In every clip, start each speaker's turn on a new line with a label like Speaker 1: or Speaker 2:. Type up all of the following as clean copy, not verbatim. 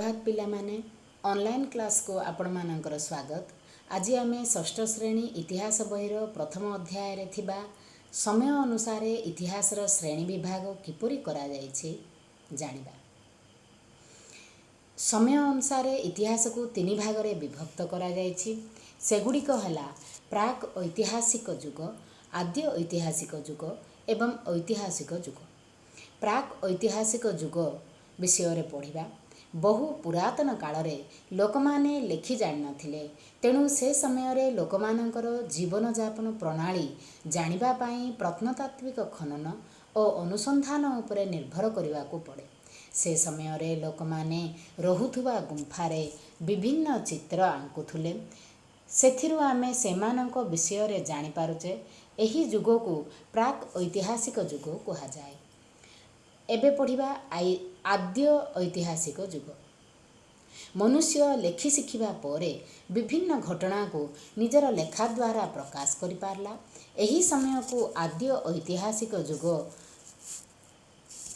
Speaker 1: ସୁପ୍ରଭାତ ପିଲାମାନେ, ଅନଲାଇନ୍ କ୍ଲାସ୍କୁ ଆପଣମାନଙ୍କର ସ୍ୱାଗତ। ଆଜି ଆମେ ଷଷ୍ଠ ଶ୍ରେଣୀ ଇତିହାସ ବହିର ପ୍ରଥମ ଅଧ୍ୟାୟରେ ଥିବା ସମୟ ଅନୁସାରେ ଇତିହାସର ଶ୍ରେଣୀ ବିଭାଗ କିପରି କରାଯାଇଛି ଜାଣିବା। ସମୟ ଅନୁସାରେ ଇତିହାସକୁ ତିନି ଭାଗରେ ବିଭକ୍ତ କରାଯାଇଛି। ସେଗୁଡ଼ିକ ହେଲା ପ୍ରାକ୍ ଐତିହାସିକ ଯୁଗ, ଆଦ୍ୟ ଐତିହାସିକ ଯୁଗ ଏବଂ ଐତିହାସିକ ଯୁଗ। ପ୍ରାକ୍ ଐତିହାସିକ ଯୁଗ ବିଷୟରେ ପଢ଼ିବା। ବହୁ ପୁରାତନ କାଳରେ ଲୋକମାନେ ଲେଖି ଜାଣିନଥିଲେ, ତେଣୁ ସେ ସମୟରେ ଲୋକମାନଙ୍କର ଜୀବନଯାପନ ପ୍ରଣାଳୀ ଜାଣିବା ପାଇଁ ପ୍ରତ୍ନତାତ୍ତ୍ୱିକ ଖନନ ଓ ଅନୁସନ୍ଧାନ ଉପରେ ନିର୍ଭର କରିବାକୁ ପଡ଼େ। ସେ ସମୟରେ ଲୋକମାନେ ରହୁଥିବା ଗୁମ୍ଫାରେ ବିଭିନ୍ନ ଚିତ୍ର ଆଙ୍କୁଥିଲେ। ସେଥିରୁ ଆମେ ସେମାନଙ୍କ ବିଷୟରେ ଜାଣିପାରୁଛେ। ଏହି ଯୁଗକୁ ପ୍ରାକ୍ ଐତିହାସିକ ଯୁଗ କୁହାଯାଏ। ଏବେ ପଢ଼ିବା ଆଦ୍ୟ ଐତିହାସିକ ଯୁଗ। ମନୁଷ୍ୟ ଲେଖି ଶିଖିବା ପରେ ବିଭିନ୍ନ ଘଟଣାକୁ ନିଜର ଲେଖା ଦ୍ୱାରା ପ୍ରକାଶ କରିପାରିଲା। ଏହି ସମୟକୁ ଆଦ୍ୟ ଐତିହାସିକ ଯୁଗ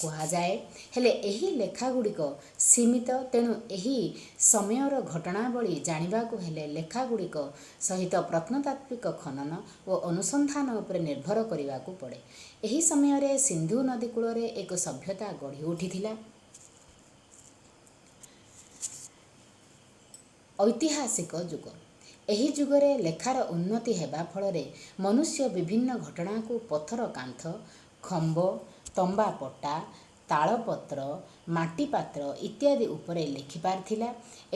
Speaker 1: କୁହାଯାଏ। ହେଲେ ଏହି ଲେଖା ଗୁଡ଼ିକ ସୀମିତ, ତେଣୁ ଏହି ସମୟର ଘଟଣାବଳୀ ଜାଣିବାକୁ ହେଲେ ଲେଖା ଗୁଡ଼ିକ ସହିତ ପ୍ରତ୍ନତାତ୍ତ୍ୱିକ ଖନନ ଓ ଅନୁସନ୍ଧାନ ଉପରେ ନିର୍ଭର କରିବାକୁ ପଡ଼େ। ଏହି ସମୟରେ ସିନ୍ଧୁ ନଦୀ କୂଳରେ ଏକ ସଭ୍ୟତା ଗଢ଼ି ଉଠିଥିଲା। ଐତିହାସିକ ଯୁଗ। ଏହି ଯୁଗରେ ଲେଖାର ଉନ୍ନତି ହେବା ଫଳରେ ମନୁଷ୍ୟ ବିଭିନ୍ନ ଘଟଣାକୁ ପଥର କାନ୍ଥ, ଖମ୍ବ, ତମ୍ବା ପଟା, ତାଳପତ୍ର, ମାଟିପାତ୍ର ଇତ୍ୟାଦି ଉପରେ ଲେଖିପାରିଥିଲା।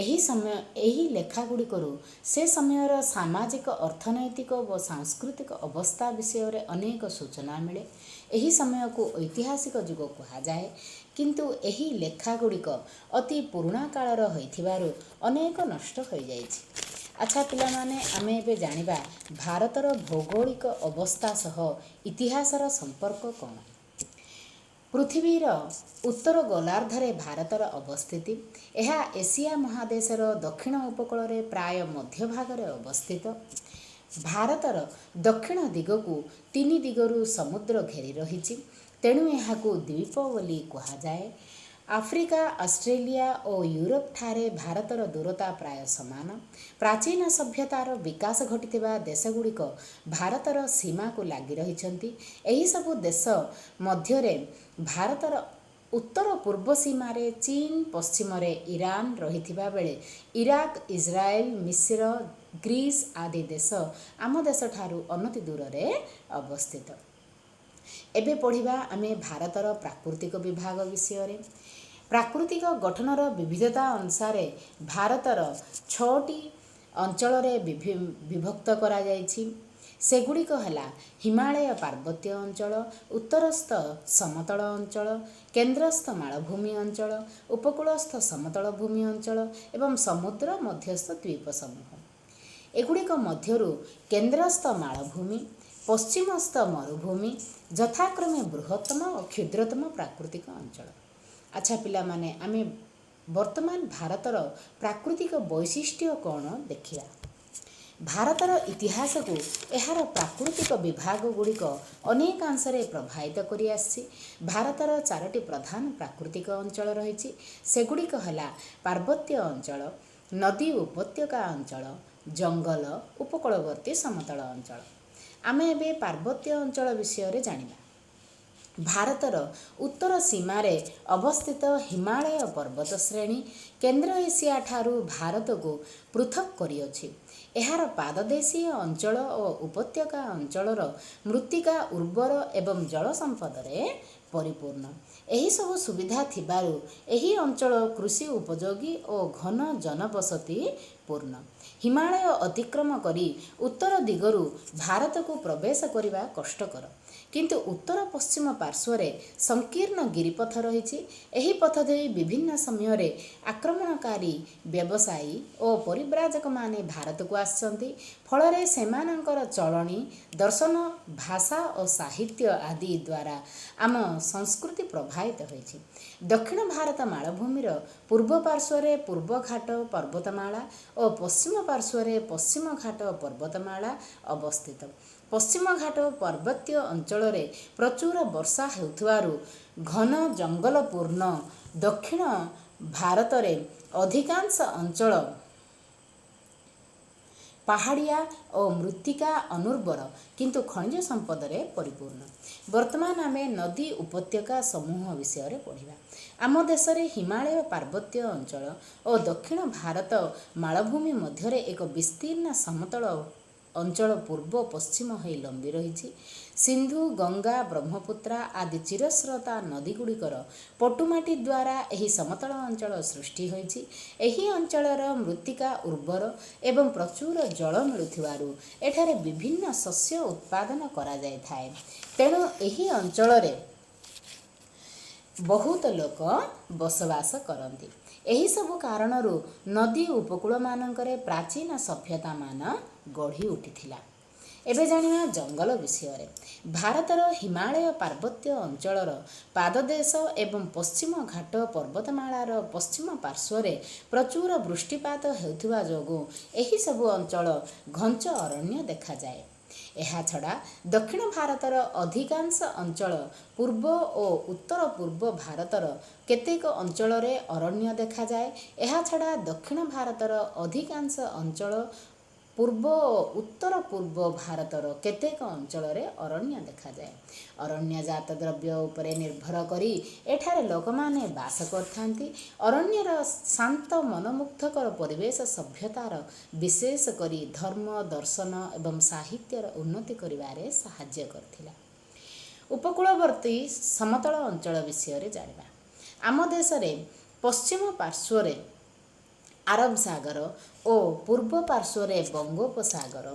Speaker 1: ଏହି ସମୟ ଏହି ଲେଖା ଗୁଡ଼ିକରୁ ସେ ସମୟର ସାମାଜିକ, ଅର୍ଥନୈତିକ ଓ ସାଂସ୍କୃତିକ ଅବସ୍ଥା ବିଷୟରେ ଅନେକ ସୂଚନା ମିଳେ। ଏହି ସମୟକୁ ଐତିହାସିକ ଯୁଗ କୁହାଯାଏ। କିନ୍ତୁ ଏହି ଲେଖା ଗୁଡ଼ିକ ଅତି ପୁରୁଣା କାଳର ହୋଇଥିବାରୁ ଅନେକ ନଷ୍ଟ ହୋଇଯାଇଛି। ଆଚ୍ଛା ପିଲାମାନେ, ଆମେ ଏବେ ଜାଣିବା ଭାରତର ଭୌଗୋଳିକ ଅବସ୍ଥା ସହ ଇତିହାସର ସମ୍ପର୍କ କ'ଣ। ପୃଥିବୀର ଉତ୍ତର ଗୋଲାର୍ଦ୍ଧରେ ଭାରତର ଅବସ୍ଥିତି। ଏହା ଏସିଆ ମହାଦେଶର ଦକ୍ଷିଣ ଉପକୂଳରେ ପ୍ରାୟ ମଧ୍ୟଭାଗରେ ଅବସ୍ଥିତ। ଭାରତର ଦକ୍ଷିଣ ଦିଗକୁ ତିନି ଦିଗରୁ ସମୁଦ୍ର ଘେରି ରହିଛି, ତେଣୁ ଏହାକୁ ଦ୍ୱୀପ ବୋଲି କୁହାଯାଏ। ଆଫ୍ରିକା, ଅଷ୍ଟ୍ରେଲିଆ ଓ ୟୁରୋପ ଠାରେ ଭାରତର ଦୂରତା ପ୍ରାୟ ସମାନ। ପ୍ରାଚୀନ ସଭ୍ୟତାର ବିକାଶ ଘଟିଥିବା ଦେଶଗୁଡ଼ିକ ଭାରତର ସୀମାକୁ ଲାଗି ରହିଛନ୍ତି। ଏହିସବୁ ଦେଶ ମଧ୍ୟରେ ଭାରତର ଉତ୍ତର ପୂର୍ବ ସୀମାରେ ଚୀନ, ପଶ୍ଚିମରେ ଇରାନ ରହିଥିବା ବେଳେ ଇରାକ, ଇସ୍ରାଏଲ, ମିଶ୍ର, ଗ୍ରୀସ୍ ଆଦି ଦେଶ ଆମ ଦେଶଠାରୁ ଅନତି ଦୂରରେ ଅବସ୍ଥିତ। ଏବେ ପଢ଼ିବା ଆମେ ଭାରତର ପ୍ରାକୃତିକ ବିଭାଗ ବିଷୟରେ। ପ୍ରାକୃତିକ ଗଠନର ବିବିଧତା ଅନୁସାରେ ଭାରତର 6ଟି ଅଞ୍ଚଳରେ ବିଭକ୍ତ କରାଯାଇଛି। ସେଗୁଡ଼ିକ ହେଲା ହିମାଳୟ ପାର୍ବତ୍ୟ ଅଞ୍ଚଳ, ଉତ୍ତରସ୍ଥ ସମତଳ ଅଞ୍ଚଳ, କେନ୍ଦ୍ରସ୍ଥ ମାଳଭୂମି ଅଞ୍ଚଳ, ଉପକୂଳସ୍ଥ ସମତଳ ଭୂମି ଅଞ୍ଚଳ ଏବଂ ସମୁଦ୍ର ମଧ୍ୟସ୍ଥ ଦ୍ୱୀପ ସମୂହ। ଏଗୁଡ଼ିକ ମଧ୍ୟରୁ କେନ୍ଦ୍ରସ୍ଥ ମାଳଭୂମି, ପଶ୍ଚିମସ୍ଥ ମରୁଭୂମି ଯଥାକ୍ରମେ ବୃହତ୍ତମ ଓ କ୍ଷୁଦ୍ରତମ ପ୍ରାକୃତିକ ଅଞ୍ଚଳ। ଆଚ୍ଛା ପିଲାମାନେ, ଆମେ ବର୍ତ୍ତମାନ ଭାରତର ପ୍ରାକୃତିକ ବୈଶିଷ୍ଟ୍ୟ କ'ଣ ଦେଖିବା। ଭାରତର ଇତିହାସକୁ ଏହାର ପ୍ରାକୃତିକ ବିଭାଗ ଗୁଡ଼ିକ ଅନେକାଂଶରେ ପ୍ରଭାବିତ କରିଆସିଛି। ଭାରତର 4ଟି ପ୍ରଧାନ ପ୍ରାକୃତିକ ଅଞ୍ଚଳ ରହିଛି। ସେଗୁଡ଼ିକ ହେଲା ପାର୍ବତ୍ୟ ଅଞ୍ଚଳ, ନଦୀ ଉପତ୍ୟକା ଅଞ୍ଚଳ, ଜଙ୍ଗଲ, ଉପକୂଳବର୍ତ୍ତୀ ସମତଳ ଅଞ୍ଚଳ। ଆମେ ଏବେ ପାର୍ବତ୍ୟ ଅଞ୍ଚଳ ବିଷୟରେ ଜାଣିବା। ଭାରତର ଉତ୍ତର ସୀମାରେ ଅବସ୍ଥିତ ହିମାଳୟ ପର୍ବତ ଶ୍ରେଣୀ କେନ୍ଦ୍ର ଏସିଆ ଠାରୁ ଭାରତକୁ ପୃଥକ୍ କରିଅଛି। ଏହାର ପାଦଦେଶୀୟ ଅଞ୍ଚଳ ଓ ଉପତ୍ୟକା ଅଞ୍ଚଳର ମୃତ୍ତିକା ଉର୍ବର ଏବଂ ଜଳ ସମ୍ପଦରେ ପରିପୂର୍ଣ୍ଣ। ଏହିସବୁ ସୁବିଧା ଥିବାରୁ ଏହି ଅଞ୍ଚଳ କୃଷି ଉପଯୋଗୀ ଓ ଘନ ଜନବସତି ପୂର୍ଣ୍ଣ। ହିମାଳୟ ଅତିକ୍ରମ କରି ଉତ୍ତର ଦିଗରୁ ଭାରତକୁ ପ୍ରବେଶ କରିବା କଷ୍ଟକର। କିନ୍ତୁ ଉତ୍ତର ପଶ୍ଚିମ ପାର୍ଶ୍ୱରେ ସଂକୀର୍ଣ୍ଣ ଗିରିପଥ ରହିଛି। ଏହି ପଥ ଦେଇ ବିଭିନ୍ନ ସମୟରେ ଆକ୍ରମଣକାରୀ ବ୍ୟବସାୟୀ ଓ ପରିବ୍ରାଜକମାନେ ଭାରତକୁ ଆସିଛନ୍ତି। ଫଳରେ ସେମାନଙ୍କର ଚଳଣି, ଦର୍ଶନ, ଭାଷା ଓ ସାହିତ୍ୟ ଆଦି ଦ୍ୱାରା ଆମ ସଂସ୍କୃତି ପ୍ରଭାବିତ ହୋଇଛି। ଦକ୍ଷିଣ ଭାରତ ମାଳଭୂମିର ପୂର୍ବ ପାର୍ଶ୍ୱରେ ପୂର୍ବଘାଟ ପର୍ବତମାଳା ଓ ପଶ୍ଚିମ ପାର୍ଶ୍ୱରେ ପଶ୍ଚିମଘାଟ ପର୍ବତମାଳା ଅବସ୍ଥିତ। ପଶ୍ଚିମଘାଟ ପାର୍ବତ୍ୟ ଅଞ୍ଚଳରେ ପ୍ରଚୁର ବର୍ଷା ହେଉଥିବାରୁ ଘନ ଜଙ୍ଗଲପୂର୍ଣ୍ଣ ଦକ୍ଷିଣ ଭାରତରେ ଅଧିକାଂଶ ଅଞ୍ଚଳ ପାହାଡ଼ିଆ ଓ ମୃତ୍ତିକା ଅନୁର୍ବର, କିନ୍ତୁ ଖଣିଜ ସମ୍ପଦରେ ପରିପୂର୍ଣ୍ଣ। ବର୍ତ୍ତମାନ ଆମେ ନଦୀ ଉପତ୍ୟକା ସମୂହ ବିଷୟରେ ପଢ଼ିବା। ଆମ ଦେଶରେ ହିମାଳୟ ପାର୍ବତ୍ୟ ଅଞ୍ଚଳ ଓ ଦକ୍ଷିଣ ଭାରତ ମାଳଭୂମି ମଧ୍ୟରେ ଏକ ବିସ୍ତୀର୍ଣ୍ଣ ସମତଳ ଅଞ୍ଚଳ ପୂର୍ବ ପଶ୍ଚିମ ହୋଇ ଲମ୍ବି ରହିଛି। ସିନ୍ଧୁ, ଗଙ୍ଗା, ବ୍ରହ୍ମପୁତ୍ରା ଆଦି ଚିରସ୍ରୋତା ନଦୀଗୁଡ଼ିକର ପଟୁମାଟି ଦ୍ୱାରା ଏହି ସମତଳ ଅଞ୍ଚଳ ସୃଷ୍ଟି ହୋଇଛି। ଏହି ଅଞ୍ଚଳର ମୃତ୍ତିକା ଉର୍ବର ଏବଂ ପ୍ରଚୁର ଜଳ ମିଳୁଥିବାରୁ ଏଠାରେ ବିଭିନ୍ନ ଶସ୍ୟ ଉତ୍ପାଦନ କରାଯାଇଥାଏ। ତେଣୁ ଏହି ଅଞ୍ଚଳରେ ବହୁତ ଲୋକ ବସବାସ କରନ୍ତି। ଏହିସବୁ କାରଣରୁ ନଦୀ ଉପକୂଳମାନଙ୍କରେ ପ୍ରାଚୀନ ସଭ୍ୟତାମାନ ଗଢ଼ି ଉଠିଥିଲା। ଏବେ ଜାଣିବା ଜଙ୍ଗଲ ବିଷୟରେ। ଭାରତର ହିମାଳୟ ପାର୍ବତ୍ୟ ଅଞ୍ଚଳର ପାଦଦେଶ ଏବଂ ପଶ୍ଚିମ ଘାଟ ପର୍ବତମାଳାର ପଶ୍ଚିମ ପାର୍ଶ୍ୱରେ ପ୍ରଚୁର ବୃଷ୍ଟିପାତ ହେଉଥିବା ଯୋଗୁଁ ଏହିସବୁ ଅଞ୍ଚଳ ଘଞ୍ଚ ଅରଣ୍ୟ ଦେଖାଯାଏ। ଏହାଛଡ଼ା ଦକ୍ଷିଣ ଭାରତର ଅଧିକାଂଶ ଅଞ୍ଚଳ, ପୂର୍ବ ଓ ଉତ୍ତର ପୂର୍ବ ଭାରତର କେତେକ ଅଞ୍ଚଳରେ ଅରଣ୍ୟ ଦେଖାଯାଏ। ଏହାଛଡ଼ା ଦକ୍ଷିଣ ଭାରତର ଅଧିକାଂଶ ଅଞ୍ଚଳ, ପୂର୍ବ ଓ ଉତ୍ତର ପୂର୍ବ ଭାରତର କେତେକ ଅଞ୍ଚଳରେ ଅରଣ୍ୟ ଦେଖାଯାଏ। ଅରଣ୍ୟଜାତ ଦ୍ରବ୍ୟ ଉପରେ ନିର୍ଭର କରି ଏଠାରେ ଲୋକମାନେ ବାସ କରିଥାନ୍ତି। ଅରଣ୍ୟର ଶାନ୍ତ ମନୋମୁଗ୍ଧକର ପରିବେଶ ସଭ୍ୟତାର, ବିଶେଷ କରି ଧର୍ମ, ଦର୍ଶନ ଏବଂ ସାହିତ୍ୟର ଉନ୍ନତି କରିବାରେ ସାହାଯ୍ୟ କରିଥିଲା। ଉପକୂଳବର୍ତ୍ତୀ ସମତଳ ଅଞ୍ଚଳ ବିଷୟରେ ଜାଣିବା। ଆମ ଦେଶରେ ପଶ୍ଚିମ ପାର୍ଶ୍ୱରେ ଆରବ ସାଗର ଓ ପୂର୍ବ ପାର୍ଶ୍ୱରେ ବଙ୍ଗୋପସାଗର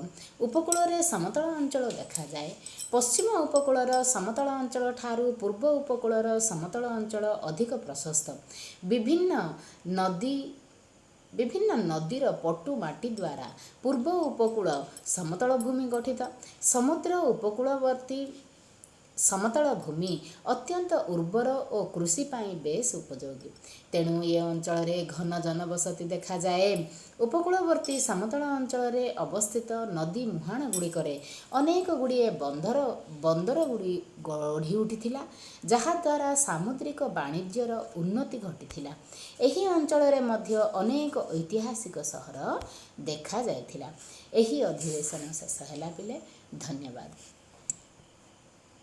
Speaker 1: ଉପକୂଳରେ ସମତଳ ଅଞ୍ଚଳ ଦେଖାଯାଏ। ପଶ୍ଚିମ ଉପକୂଳର ସମତଳ ଅଞ୍ଚଳ ଠାରୁ ପୂର୍ବ ଉପକୂଳର ସମତଳ ଅଞ୍ଚଳ ଅଧିକ ପ୍ରଶସ୍ତ। ବିଭିନ୍ନ ନଦୀର ପଟୁ ମାଟି ଦ୍ୱାରା ପୂର୍ବ ଉପକୂଳ ସମତଳ ଭୂମି ଗଠିତ। ସମୁଦ୍ର ଉପକୂଳବର୍ତ୍ତୀ ସମତଳ ଭୂମି ଅତ୍ୟନ୍ତ ଉର୍ବର ଓ କୃଷି ପାଇଁ ବେଶ ଉପଯୋଗୀ। ତେଣୁ ଏ ଅଞ୍ଚଳରେ ଘନ ଜନବସତି ଦେଖାଯାଏ। ଉପକୂଳବର୍ତ୍ତୀ ସମତଳ ଅଞ୍ଚଳରେ ଅବସ୍ଥିତ ନଦୀ ମୁହାଣ ଗୁଡ଼ିକରେ ଅନେକ ଗୁଡ଼ିଏ ବନ୍ଦର ଗଢ଼ି ଉଠିଥିଲା, ଯାହାଦ୍ୱାରା ସାମୁଦ୍ରିକ ବାଣିଜ୍ୟର ଉନ୍ନତି ଘଟିଥିଲା। ଏହି ଅଞ୍ଚଳରେ ମଧ୍ୟ ଅନେକ ଐତିହାସିକ ସହର ଦେଖାଯାଇଥିଲା। ଏହି ଅଧିବେଶନ ଶେଷ ହେଲା ପିଲେ। ଧନ୍ୟବାଦ।